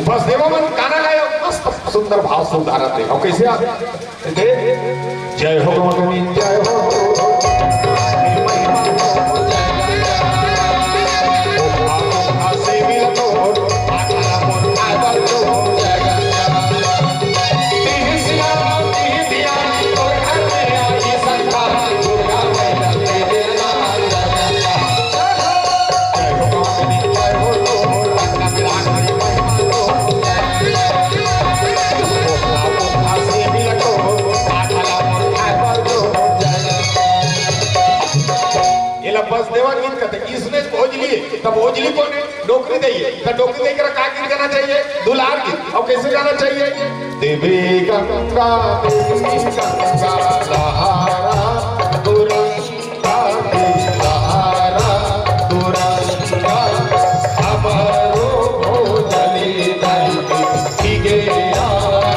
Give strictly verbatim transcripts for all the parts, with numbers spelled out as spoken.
बसदेवा मन गाना गाए, मस्त सुंदर भाव से उतारत हे। अउ कइसे आप दे, जय हो मगनी, जय हो। एला बसदेवा गीत कथे। इसने भोजली, त भोजली कोन हे? डोकरी दई हे। त डोकरी दई करा का गीत गाना चाहिए? दुलार गीत। अउ कइसे गाना चाहिए? देवी गंगा, देवी गंगा, लहरा तुरंगा, लहरा तुरंगा, हमरो भोजली दई के, ठीक हे यार।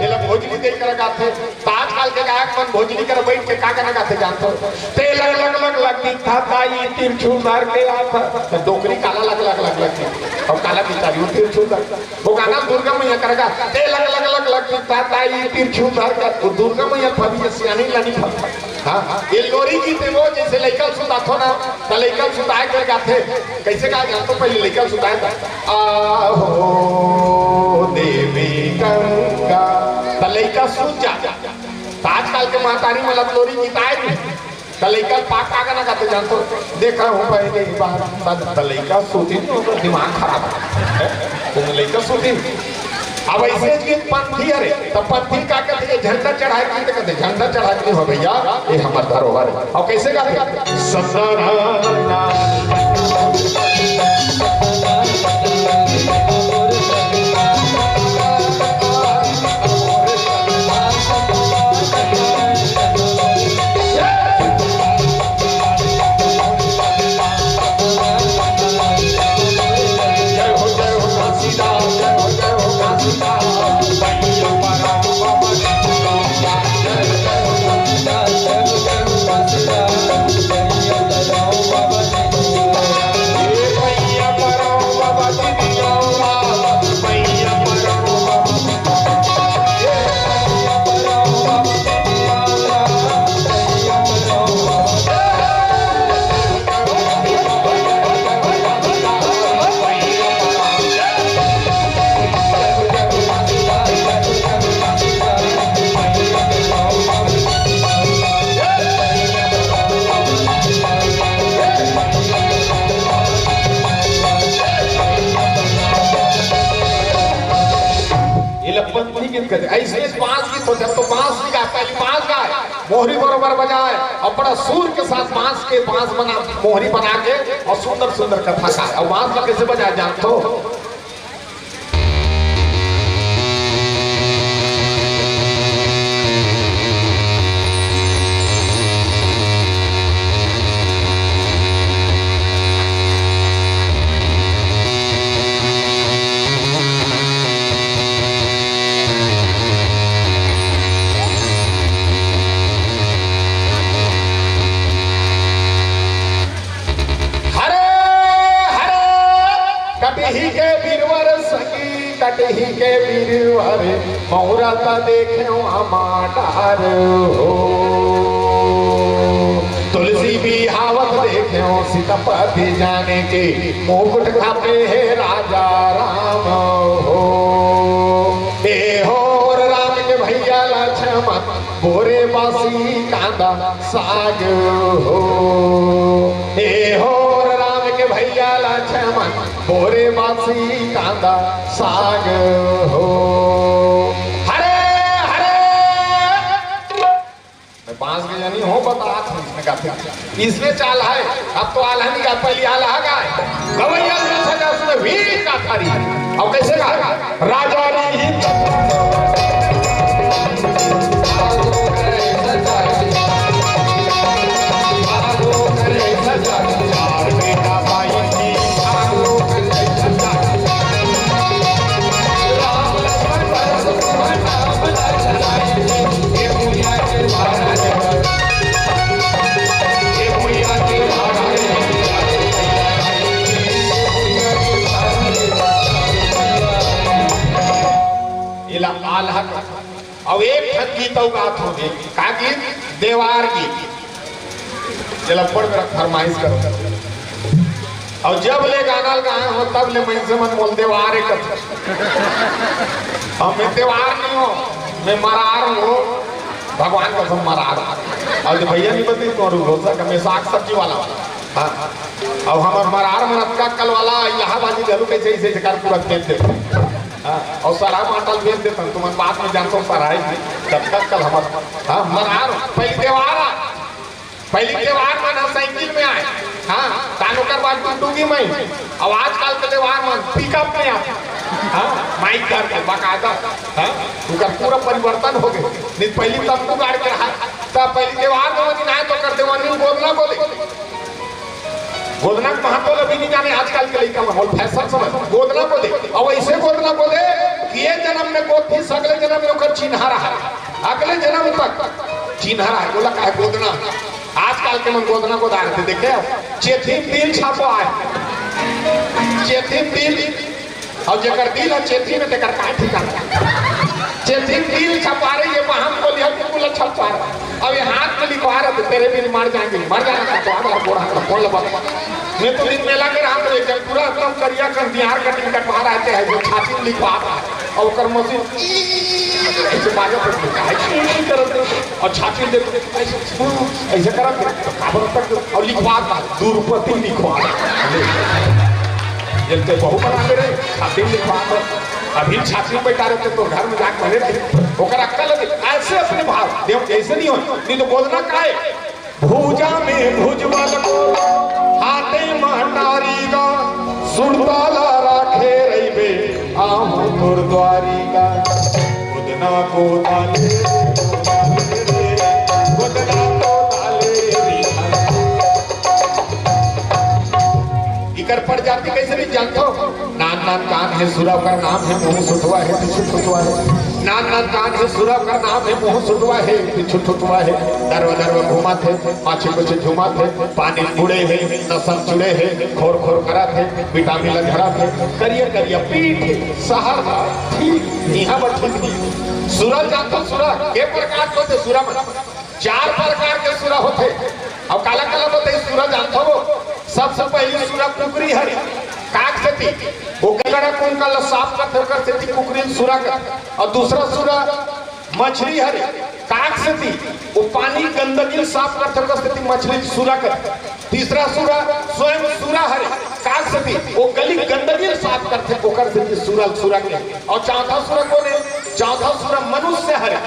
एला भोजली दई करा गाथे। त आजकल के गायक मन भोजली करा बइठ के का गाना गाथे जानथव? ते लग लग लग लग दिखथा ताई तिरछू धर के आथा। त डोकरी काला लग लग लग लग दिखथे? अउ काला बिचारी वो तिरछू धर। वो गाना दुर्गा मैया करा गा। ते लग लग लग लग दिखथा ताई तिरछू धर के। वो दुर्गा मैया फबी हे, सियानी लानी फबी। हाँ, ये लोरी गीत हे वो, जइसे लइका ल सुताथो ना, त लइका ल सुताए के गाथे। कइसे गाए जानथव? पहली लइका ल सुताए त, आहो देवी गंगा, त लइका सूत जा। त आजकल के महतारी मन ल लोरी गीत आए नहीं, त लइका ल पाक का गाना गाथे जानथव? देखा हूँ पहली बार, त, त लइका सूतिस, ओकर दिमाग खराब हे। त लइका सूतिस। अब अइसे गीत पंथी हरे, त पंथी का कथे? झंडा चढ़ाए के गीत कथे, झंडा चढ़ाए के नहीं हो भइया, ये हमर धरोहर हे। अउ कइसे गाथे? सतनाम। ये लपन नहीं गिन कर, अइसे बांस गीत होथे, त बांस नहीं गाय, पहली बांस गाय, मोहरी बरोबर बजाय, अउ बड़ा सुर के साथ बांस के, बांस बना, मोहरी बना के अउ सुंदर सुंदर कथा गाय। अउ बांस ला कइसे बजाय जानथव? हरे, हरे, कटही के बीरवर संगी, कटही के बीरवर, महुरा त देखेंव हमार हो। तुलसी बिहावत देखेंव सीतापति जाने के, मुकुट खापे हे राजा राम हो। ए हो राम के भइया लक्ष्मण, बोरे बासी कांदा साग हो। ए हो राम के भइया लक्ष्मण, बोरे बासी कांदा साग हो। हरे, हरे। मैं बांस के जनी हो, बतात हूँ इसने गाते। इसमें चाल है, अब तो आल्हा नहीं गा, पहली आल्हा गाय। गवैया में सजा उसमें वीर का थारी। अब कइसे गा? राजा री हिंद। गीत अउ गात हों, का गीत? देवार गीत। जेला बड़ मेरा फरमाइश करो। अउ जब ले गाना ल गाए हों, तब ले मइनसे मन मोला देवार कथे। अउ मैं देवार नइ हों, मैं मरार हों। भगवान कसम, मरार। अउ जो भइया नइ बतिस, तो भरोसा कर, मैं साग सब्जी वाला। हाँ। अउ हमर मरार मन अतका अक्कल वाला, इलाहाबादी घलो कइसे अइसे जकर पूरा बेच देथे। हाँ, अउ सरा माटल बेच देथन, तुमन बाद में जानथव, सरा हे, तब तक कल हमर, हाँ, मरार, पहिली देवार आ, पहिली देवार मन ह साइकिल में आए, हाँ, तान ओकर बाद टुकटुकी में, अउ आजकल के देवार मन पिकअप में आथे, हाँ, माइक धर के बकायदा, हाँ, ओकर पूरा परिवर्तन हो गे, नहीं पहिली तंबू गाड़ के रहा, तब पहिली देवार में दिन आए तो कर देवानी गोदना बोले, गोदना के महत्व ल भी नइ जाने आजकल के लइका मन, ओला फैशन समझ। गोदना बोले, अउ अइसे गोदना बोले कि ये जनम में गोदतिस, अगले जनम में ओकर चिन्हा रहय, अगले जनम तक चिन्हा रहय। ओला कहे गोदना। आजकल के मन गोदना गोदारथे, देखे हव? चेथी म तिल छपवाय, चेथी म तिल अउ जेकर दिल ह चेथी में, तेकर का ठिकाना? चेथी में दिल छपा रही है, वहां को लिया, बिल्कुल अच्छा छपा रहा। अब ये हाथ में लिखवा रहे थे, "तेरे बिन मर जाएंगे, मर जाना चाहता हूँ, हमारा गोड़ा हाथ कौन लगा?" मैं तो दिन मेला के रात में जब पूरा एकदम करिया कर बिहार का टिकट पा रहे थे, जो छाती में लिखवा रहा है, और ओकर मशीन ऐसे बाजा पर लिखा है, करत रहे। अउ छाती दे, अइसे, अइसे करत हे, तो काबर तक, अउ लिखवात हे, दुरुपति लिखवात हे। जब ते बहू बना के रहे, छाती लिखवात हे। अभी छाती में बैठा रहते तो घर में जाके बने रहे। ओकर अक्कल हे, अइसे अपने भाव, देव अइसे नइ हो, नइ तो बोलना का हे। भुजा में भुजबल को, हाथे म टारी गा, सुरता ला राखे रहिबे, आहूं तोर द्वारी गा। गोदना गोदाले, गोदना गोदाले। इकर प्रजाति कइसे रही जानथव? नान नान कान हे सुरा ओकर नाम हे, मुंह सुटवा हे, पीछू ठुटवा हे। नान नान कान हे सुरा ओकर नाम हे, मुंह सुटवा हे, पीछू ठुटवा हे। दरवा दरवा घुमाथे, पाछू पीछू झुमाथे, पानी म बुड़े हे, नसा म चुड़े हे, खोर खोर कराथे, विटामिन ल झड़ाथे, करिया करिया पीठ हे, सहर ह ठीक, इहां बर ठीक नइ। सुरा ल जानथव सुरा, के प्रकार के होथे सुरा मन? चार प्रकार के सुरा होथे। अउ काला काला बताही सुरा ल जानथव? सबसे पहिली सुरा कुकरी हरे, काक सेती, ओ गलड़ा कुंका ल साफ करथे, ओकर सेती कुकरी ल सुरा कथे। अउ दूसरा सुरा मछरी हरे, काक सेती, ओ पानी गंदगी ल साफ करथे, ओकर सेती मछरी ल सुरा कथे। तीसरा सुरा स्वयं सुरा हरे, काक सेती, ओ गली गंदगी ल साफ करथे, ओकर सेती सुरा ल सुरा कथे। अउ चौथा सुरा कोन हे? चौथा सुरा मनुष्य हरे,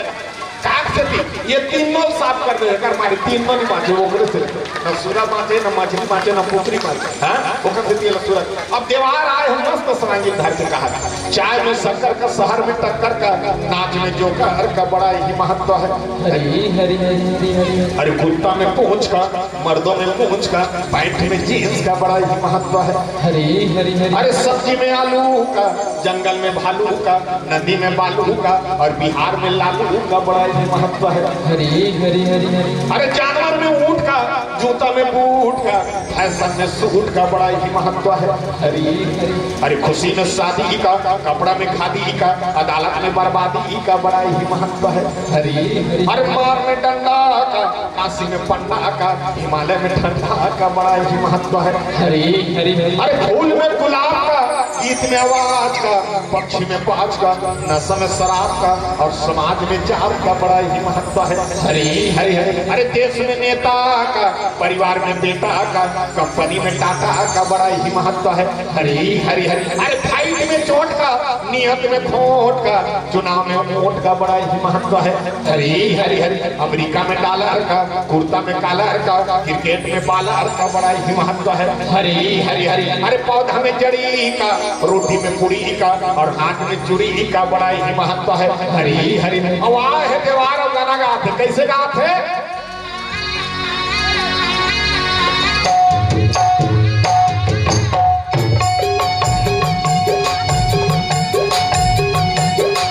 काक सेती ये तीनों साफ कर दे, एकर मारे तीनों नइ बांचे, ओकरे से न सुरा बांचे, न मछली बांचे, न कुकरी बांचे, हाँ? ओकर सेती ये सुरा। अब देवार आए हम मस्त सरांगी धर के कहा, चाय में शक्कर का, शहर में टक्कर का, नाच में जोकर का बड़ा ही महत्व है। हरी हरी हरी हरी हरी। अरे कुत्ता में पूंछ का, मर्दों में पूंछ का, पैंट में जींस का बड़ा ही महत्व है। हरी हरी हरी। अरे सब्जी में आलू का, जंगल में भालू का, नदी में बालू का और बिहार में लालू का बड़ा ही महत्व है। हरी हरी हरी हरी। अरे जानवर में ऊंट का, जूता में बूट का, फैशन में सूट का बड़ा ही महत्व है। हरी हरी। अरे खुशी में शादी का, कपड़ा में खादी का, अदालत में बर्बादी का बड़ा ही महत्व है। हरी हरी। अरे मार में डंडा का, काशी में पंडा का, हिमालय में ठंडा का बड़ा ही महत्व है। हरी हरी हरी। अरे फूल में गुलाब का, गीत में आवाज का, पक्षी में बाज का, नशा में शराब का और समाज में जात का बड़ा ही महत्व है। हरी हरी हरी। अरे देश में नेता का, परिवार में बेटा का, कंपनी में टाटा का बड़ा ही महत्व है। हरी हरी हरी। अरे फाइट में चोट का, नियत में खोट का, चुनाव में वोट का बड़ा ही महत्व है। हरी हरी हरी। अमेरिका में डॉलर का, कुर्ता में कॉलर का, क्रिकेट में बॉलर का बड़ा ही महत्व है। हरी हरी हरी। अरे पौधा में जड़ी का, रोटी में पूड़ी का और हाथ में चूड़ी का बड़ा ही महत्व है। हरी हरी। अब आए हे देवार अउ गाना गाथे, कइसे गाथे?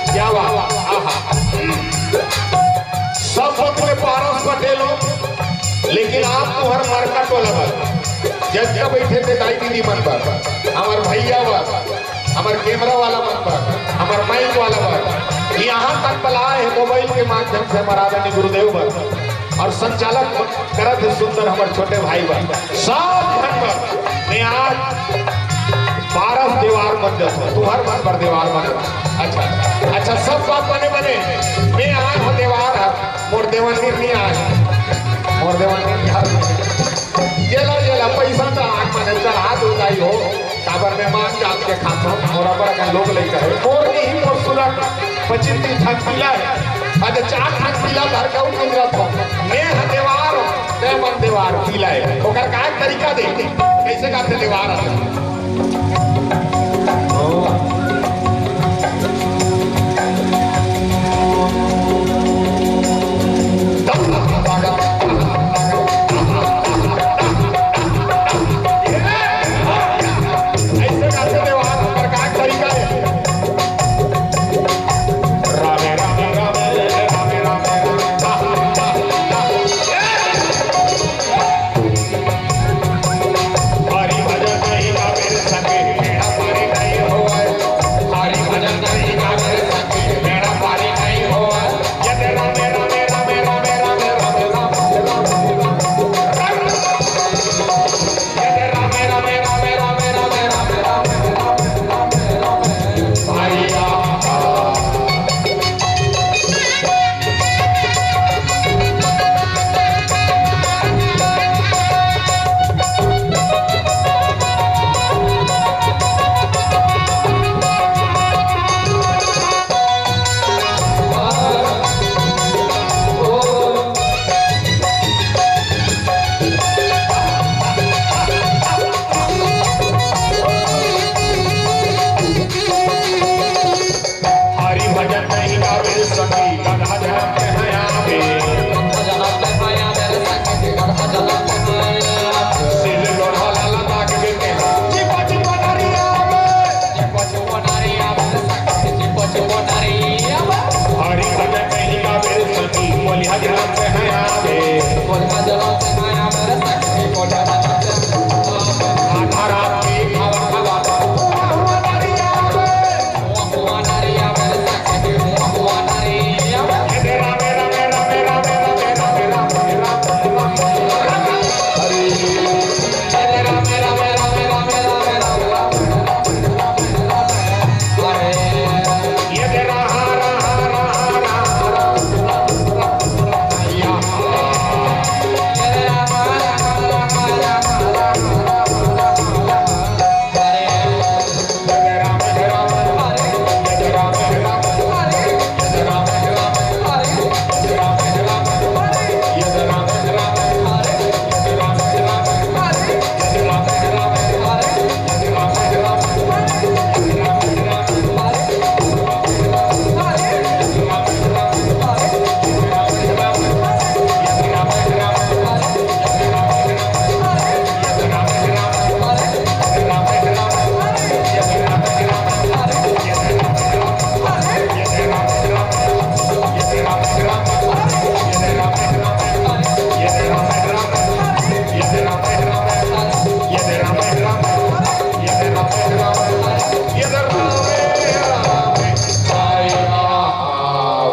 क्या बात, आहा। सब वक्त में पारस पटेल हो, लेकिन आप तुहर मरका टोला बर, जज का बैठे थे दाई दीदी मन बर, हमर भैया बर, हमर कैमरा वाला मन बर, हमर माइक वाला बर, यहाँ तक बलाए हे मोबाइल के माध्यम से हमर आदरणीय गुरुदेव बर, अउ संचालक करत हे सुंदर हमर छोटे भाई बर, सब झन बर मैं आज बारह देवार मन देथों, तुम्हर मन बर देवार मन। अच्छा, अच्छा, सब बात बने बने, मैं आय हों देवार हा, मोर देवन्नी नइ आय, मोर देवन्नी नइ आय। जेला, जेला, पइसा चढ़ा के माने चढ़ा दो जाई हो, काबर मैं मान जात के खाथों, मोर अब्बड़ अकन लोग लइका हे। मोर नहीं, मोर सुरत, पच्चीस तीस ठन पीला हे। आज चार ठन पीला धर के अउ निंदरत हों। मैं ह देवार हों, तैं मन देवार पीला हे। ओकर काय तरीका दे, कइसे गाथे देवार ह?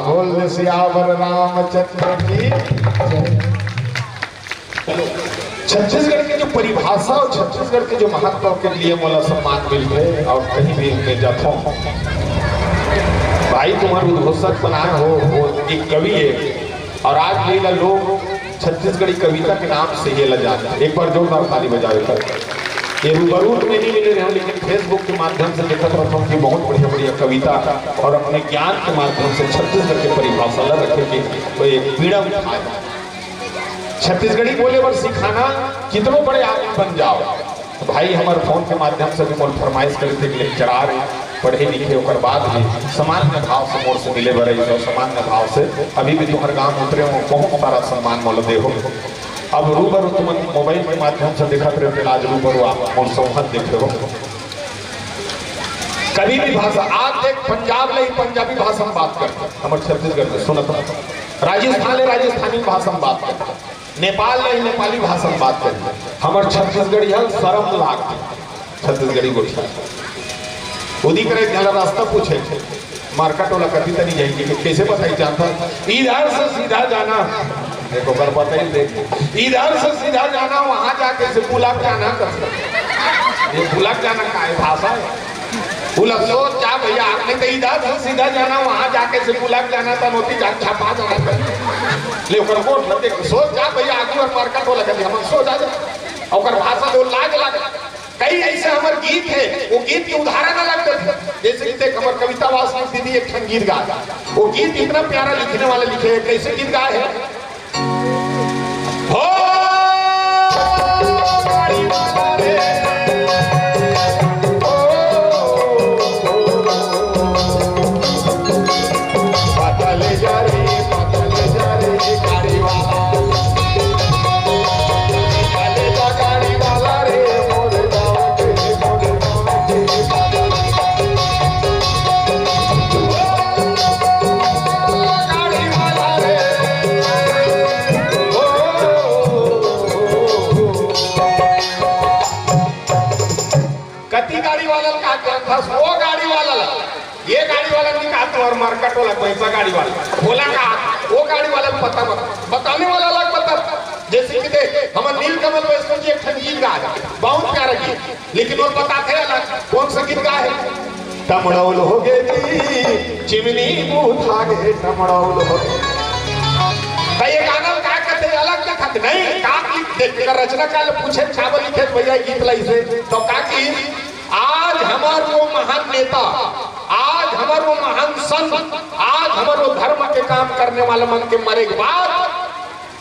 बोल सियावर रामचंद्र की जय। छत्तीसगढ़ के जो परिभाषा अउ छत्तीसगढ़ के जो महत्व के लिए मोला सम्मान मिलथे अउ कहीं भी मैं जाथों, भाई तुम्हर उद्घोषक बनाए हो, वो एक कवि हे अउ आज भी एला लोग छत्तीसगढ़ी कविता के नाम से एला जानथे। एक बार जोरदार ताली बजाओ एकर। ये रूबरू तो मैं नहीं मिले रहेंव, लेकिन Facebook के माध्यम से देखत रहथों कि बहुत बढ़िया बढ़िया कविता अउ अपने ज्ञान के माध्यम से छत्तीसगढ़ के परिभाषा ला रखे के वो एक पीड़ा उठाए। छत्तीसगढ़ी बोले बर सिखाना, कितनो बड़े आदमी बन जाओ। तो भाई हमर फोन के माध्यम से भी मोर फरमाइश करे थे कि lecturer हे, पढ़े लिखे, ओकर बाद भी सामान्य भाव से मोर से मिले बर अइस अउ सामान्य भाव से अभी भी तुम्हर गांव उतरे हो, बहुत सारा सम्मान मोला दे हो। अब रूबरू तुमन मोबाइल के माध्यम से देखत रहे थे, आज रूबरू आप मोर संवाद देखे हो। कभी भी भाषा, आज देख पंजाब ले ही पंजाबी भाषा में बात करते, हमर छत्तीसगढ़ में सुनत हो। राजस्थान ले राजस्थानी भाषा में बात करते, नेपाल ले ही नेपाली भाषा में बात करते। हमर छत्तीसगढ़िया शरम लागथे छत्तीसगढ़ी गोठिया। ओदी करे एक झन ला रास्ता पूछे, मार्केट वाला कति तनी जाही, कइसे बताही जानथस? इधर से सीधा जाना, देखो, ओकर बताही देख, इधर से सीधा जाना, वहां जाके से पुलक जाना कर। ये पुलक जाना का है, भाषा है? बोला, "सोच जा भैया, आपने तो इधर से सीधा जाना, वहां जाके से पुलक जाना, तो नोती जान छपा जाना कर।" ले, ओकर गोठ ल देख, "सोच जा भैया, आगू और मार्केट वाला कति, हम सोच जा।" ओकर भाषा दे लाज लाग। कई ऐसे हमर गीत हे, वो गीत के उदाहरण अलग देथे। जैसे कि देख, हमर कविता वासनिक दीदी एक ठन गीत गाय, वो गीत इतना प्यारा लिखने वाला लिखे हे। कइसे गीत गाय हे? हो गाड़ी वाला रे, ओ, पता ले जा रे, पता ले जा रे, गाड़ी वाला। कति गाड़ी वाला ल का जानथस? वो गाड़ी वाला ल। ये गाड़ी वाला नइ कहा, तुम्हार मार्केट वाला, पैसा गाड़ी वाला। ओला कहा, वो गाड़ी वाला ल पता बता, बताने वाला अलग बता। जैसे कि देख, हमर नीलकमल वैष्णव जी एक ठन गीत गाए, बहुत प्यारा गीत, लेकिन वो बताथे अलग। कौन सा गीत गाए? टमड़ौल हो गे जी, चिमनी बुता गे, टमड़ौल हो गे। त ये गाना ल का कथे, अलग कथे नहीं, का गीत देख, एकर रचनाकार ल पूछे, काबर लिखे भैया गीत ला इसे, तो का कि आज हमर वो महान नेता, आज हमर वो महान संत, आज हमर वो धर्म के काम करने वाला मन के मरे के बाद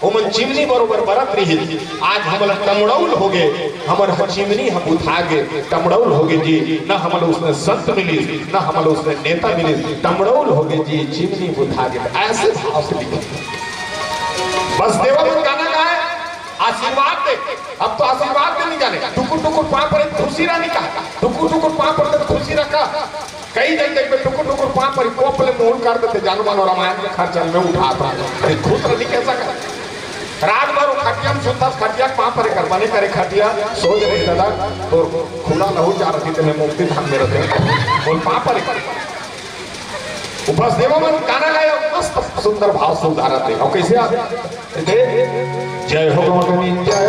ओमन चिमनी बरोबर बरत रिहिस। आज हमन टमड़ौल हो गे, हमर ह चिमनी ह बुता गे, टमड़ौल हो गे जी। न हमन उसने संत मिलिस, न हमन उसने नेता मिलिस, टमड़ौल हो गे जी, चिमनी बुता गे। ऐसे भाव से लिखे। बसदेवा मन गाना गाए, आशीर्वाद दे। अब तो आशीर्वाद दे नइ जाने, टुकुर टुकुर पाँव परे, खुशी रहा नइ कहा, टुकुर टुकुर पाँव परे, खुशी रहा। कई झन देखबे टुकुर टुकुर पाँव परे, कोप ले मुंह ल कर देथे, जानू मानो रामायण के खर्चा ल मैं उठात हंव, ये खुद नइ कह सकत। रात भर वो खटिया म सुतस, खटिया के पाँव परे कर, बने करे खटिया, सो जा रे दादा, तोर खूना लहू चारत हे, ते मैं मुक्ति धाम में रहिथंव, बोल पाँव परे कर। वो बसदेवा मन गाना गाए, मस्त सुंदर भाव से उदाहरण दे। अउ कइसे आथे? जय हो गौतमी, जय